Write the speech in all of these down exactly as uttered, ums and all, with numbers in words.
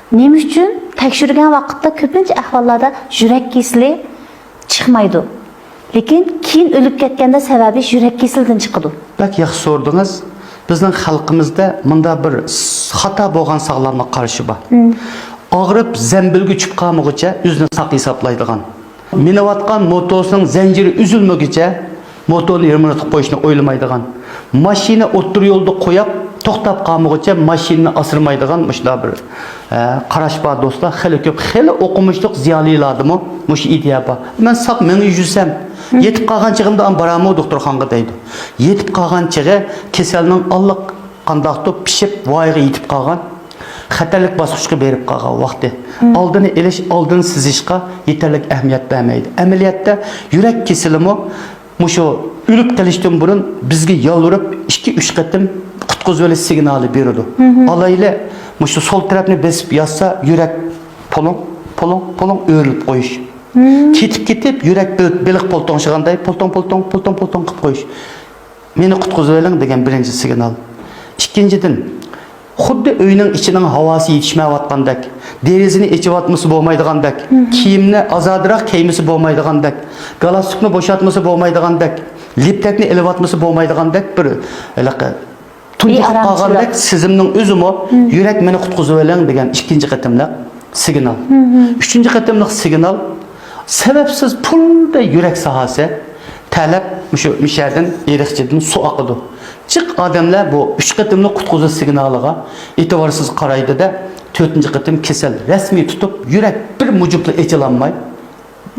نېمە ئۈچۈن تەكشۈرگەن ۋاقىتتا كۆپىنچە ئەھۋاللاردا يۈرەك كېسىلى چىقمايدۇ، لېكىن كېيىن ئۆلۈپ كەتكەندە سەۋەبى يۈرەك كېسىلىدىن چىقىدۇ؟ بەك ياخشى سورىدىڭىز. بىزنىڭ خەلقىمىزدە مۇنداق بىر خاتا بولغان ساغلاملىق قارىشى بار. ئاغرىپ زەمبىلگە چۈشۈپ قالمىغۇچە ئۆزىنى ساق ھېسابلايدىغان، مىنىۋاتقان موتورىنىڭ زەنجىرى ئۈزۈلمىگۈچە موتورنى رېمونت قىلىپ قويۇشنى ئويلىمايدىغان، ماشىنا ئوتتۇرا يولدا قويۇپ توختاپ قالمىغۇچە ماشىنىنى ئاسرىمايدىغان مۇشۇنداق بىر، ئە، قاراش بار دوستلار. خېلى كۆپ، خېلى ئوقۇمۇشلۇق زىيالىيلاردىمۇ مۇشۇ ئىدىيە بار. مەن ساق مېڭىپ يۈرسەم، يېتىپ قالغان چېغىمدا ئان بارامۇ دوختۇرخانىغا دەيدۇ. يېتىپ قالغان چېغى كېسەلنىڭ ئاللىقانداقتۇر پىشىپ، ۋايىغا يېتىپ قالغان، خەتەرلىك باسقۇچقا بېرىپ قالغان ۋاقتى. ئالدىنى ئېلىش، ئالدىنى سىزىشقا يېتەرلىك ئەھمىيەت بەرمەيدۇ. ئەمەلىيەتتە يۈرەك كېسىلىمۇ مۇشۇ ئۆلۈپ قېلىشتىن بۇرۇن بىزگە يالۋۇرۇپ ئىككى، ئۈچ قېتىم قۇتقۇزۇۋېلىش سىگنالى بېرىدۇ. ئالايلى، مۇشۇ سول تەرەپنى بېسىپ ياتسا، يۈرەك پۇلۇڭ، پۇلۇڭ، پۇلۇڭ ئۆرۈلۈپ قويۇش. كېتىپ كېتىپ يۈرەك بېلىق، بېلىق پولتوڭشىغاندەك پولتوڭ، پولتوڭ، پولتوڭ، پولتوڭ قىلىپ قويۇش. مېنى قۇتقۇزۇۋېلىڭ دېگەن بىرىنچى سىگنال. ئىككىنچىدىن، خۇددى ئۆينىڭ ئىچىنىڭ ھاۋاسى يېتىشمەيۋاتقاندەك، دېرىزىنى ئېچىۋاتمىسا بولمايدىغاندەك، كىيىمنى ئازادىراق كىيمىسە بولمايدىغاندەك، گالستۇكنى بوشاتمىسا بولمايدىغاندەك، لىپتەكنى ئېلىۋاتمىسا بولمايدىغاندەك بىر ھېلىقى تۇنجۇقۇپ قالغاندەك سېزىمنىڭ ئۆزىمۇ يۈرەك مېنى قۇتقۇزۇۋېلىڭ دېگەن ئىككىنچى قېتىملىق سىگنال. ئۈچىنچى قېتىملىق سىگنال، سەۋەبسىز پۇلدا يۈرەك ساھاسى تەرلەپ مۇشۇ مىشەدىن، ئېرىقچىدىن سۇ ئاقىدۇ. جىق ئادەملەر بۇ ئۈچ قېتىملىق قۇتقۇزۇش سىگنالىغا ئېتىبارسىز قارايدۇ-دە، تۆتىنچى قېتىم كېسەل رەسمىي تۇتۇپ، يۈرەك بىر مۇجۇپلا ئېچىلالماي،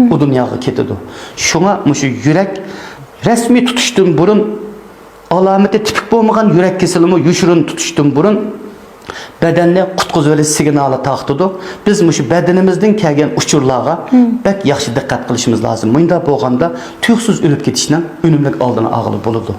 ئۇ دۇنياغا كېتىدۇ. شۇڭا مۇشۇ يۈرەك رەسمىي تۇتۇشتىن بۇرۇن، ئالامىتى تىپىك بولمىغان يۈرەك كېسىلىمۇ يوشۇرۇن تۇتۇشتىن بۇرۇن بەدەننى قۇتقۇزۇۋېلىش سىگنالى تارقىتىدۇ. بىز مۇشۇ بەدىنىمىزدىن كەلگەن ئۇچۇرلارغا بەك ياخشى دىققەت قىلىشىمىز لازىم. مۇنداق بولغاندا تۇيۇقسىز ئۆلۈپ كېتىشنىڭ ئۈنۈملۈك ئالدىنى ئالغىلى بولىدۇ.